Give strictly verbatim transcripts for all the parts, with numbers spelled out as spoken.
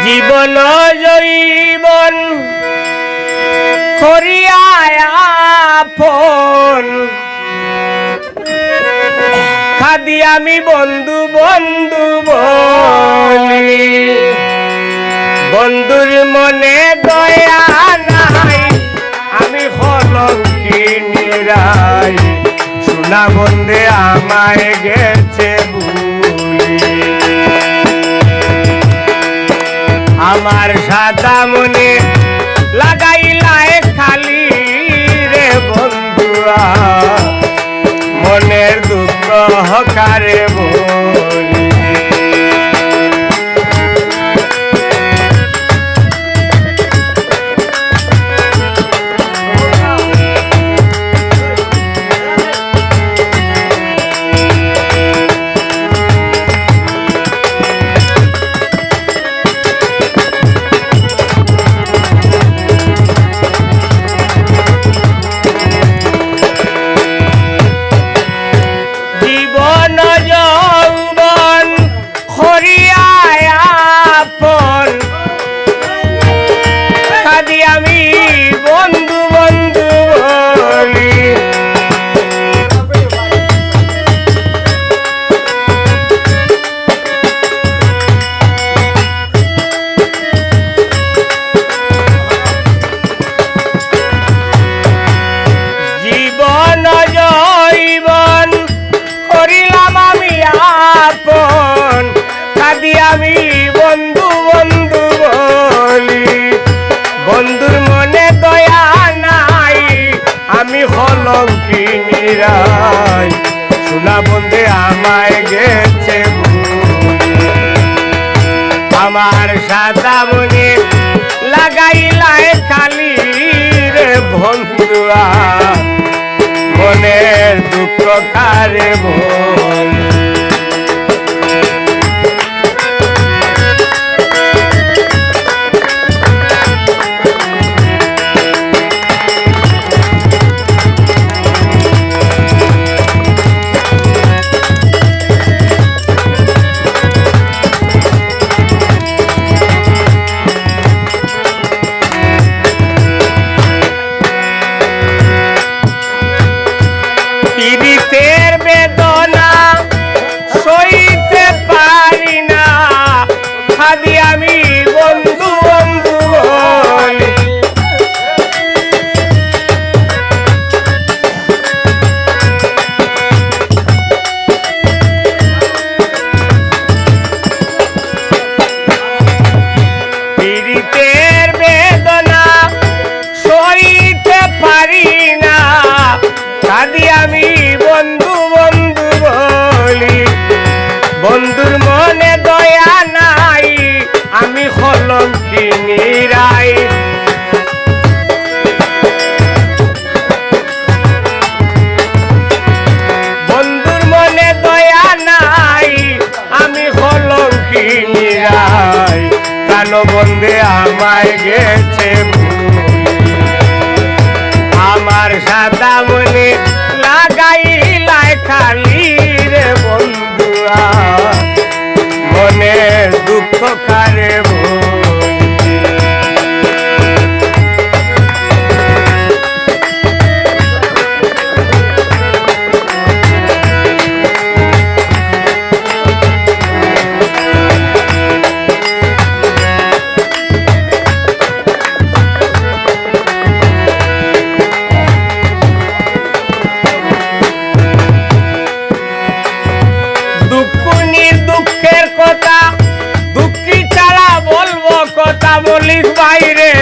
জীবন যৌবন করিয়া আপন, কাঁদি আমি বন্ধু বন্ধু বলি। বন্ধুর মনে দয়া নাই, আমি কলঙ্কিনী রাই, সোনা বন্ধে আমায় গেছে ভুলি। আমার সাদা মনে লাগাইলায় কালি রে বন্ধুয়া, মনের দুঃখ কারে বলি। জীবন যৌবন করিয়া আপন, কাঁদি আমি বন্ধু বন্ধু বলি। জীবন যৌবন করিলাম আমি আপন, কাঁদি আমি বন্ধু বন্ধু বলি। বন্ধুর মনে দয়া নাই, আমি কলঙ্কিনী রাই, সোনা বন্ধে আমায় গেছে ভুলি। আমার সাদা মনে লাগাইলায় কালি রে বন্ধুয়া, মনের দুঃখ কারে বলি। পীড়িতের বেদনা সইতে পারি না, কাঁদি আমি বন্ধু বন্ধু বলি। পীড়িতের বেদনা সইতে পারি না, কাঁদি আমি বন্ধু বন্ধু বলি। বন্ধুর মনে দয়া নাই, আমি কলঙ্কিনী রাই। বন্ধুর মনে দয়া নাই, আমি কলঙ্কিনী রাই, প্রাণ বন্ধে আমায় গেছে ভুলি। আমার সাদা মনে লাগাইলায় কালি রে বন্ধুয়া, মনের দুঃখ কারে বলি। দুঃখুনির দুঃখের কথা, দুঃখী ছাড়া বলবো কথা, বলিস বাইরে।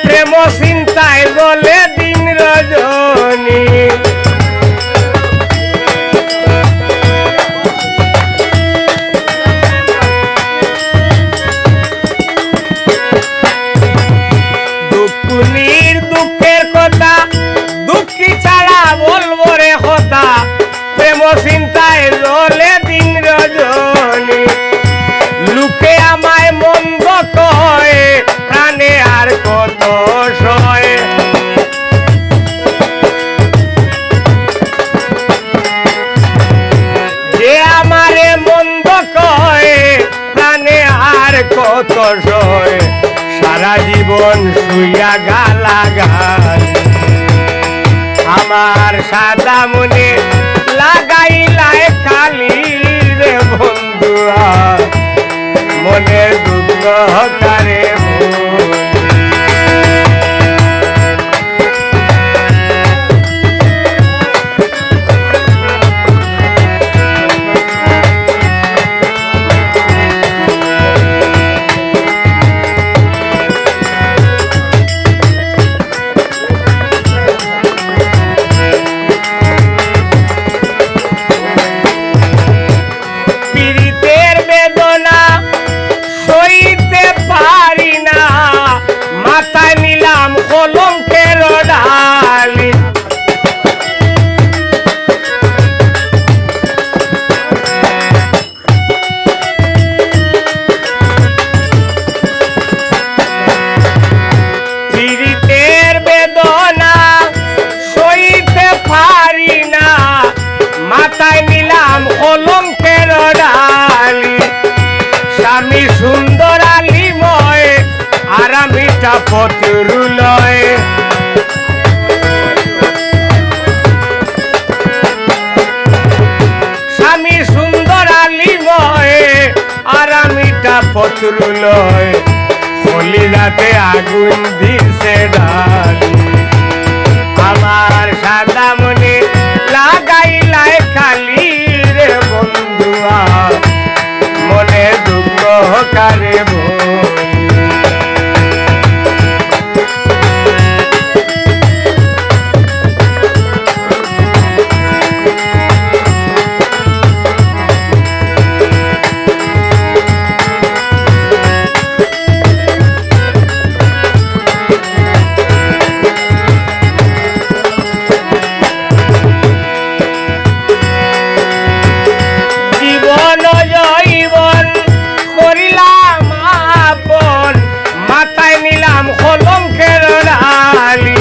প্রেম চিন্তায় জ্বলে দিন রজনী। দুঃখুনির দুঃখের কথা, দুঃখী ছাড়া বলবো রে কথা। প্রেম চিন্তায় জ্বলে দিন রজনী। লোকে আমায় মন্দ অত সয় সারা জীবন শুইয়া গালাগালি। আমার সাদা মনে লাগাইলায় খালি রে বন্ধুয়া, মনে দুঃখ কারে বলি। পিরিতের বেদনা সইতে পারি না, মাথায় নিলাম কলঙ্কের ডালি। পিরিতের বেদনা সইতে পারি না, মাথায় নিলাম কলঙ্কের ডালি। স্বামী সুন্দর আলিময়, আর আমিটা ফতুরুলয়। স্বামী সুন্দর আলিময়, আর আমিটা ফতুরুলয়। কলিজাতে আগুন দিছে ডালি। আমার সাদা মনে লাগাইলায় খালি রে বন্ধুয়া, মনে দুঃখ কারে বলি। জীবন যৌবন করিলাম আপন, মাথায় নিলাম কলঙ্কের ডালি।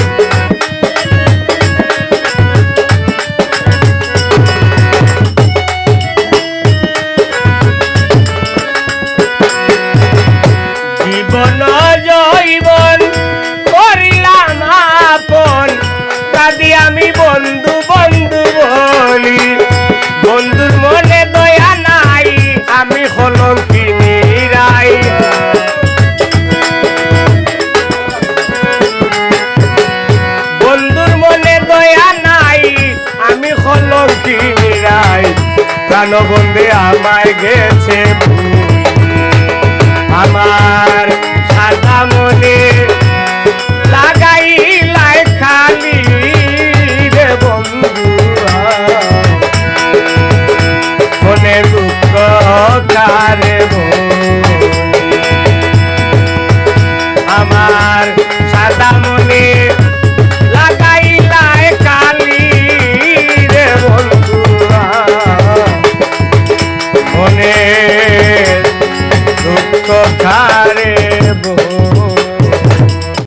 জীবন যৌবন করিলাম আপন, কাঁদি আমি বন্ধু বন্ধু বলি। বন্ধুর মনে দয়া নাই, আমি কলঙ্কিনী রাই। বন্ধুর মনে দয়া নাই, আমি কলঙ্কিনী রাই। প্রাণবন্ধে আমায় গেছে ভুলি। আমার সাদা মনে লাগাইলায় খালি রে বন্ধুয়া, মনে দুঃখ কারে বলি। আমার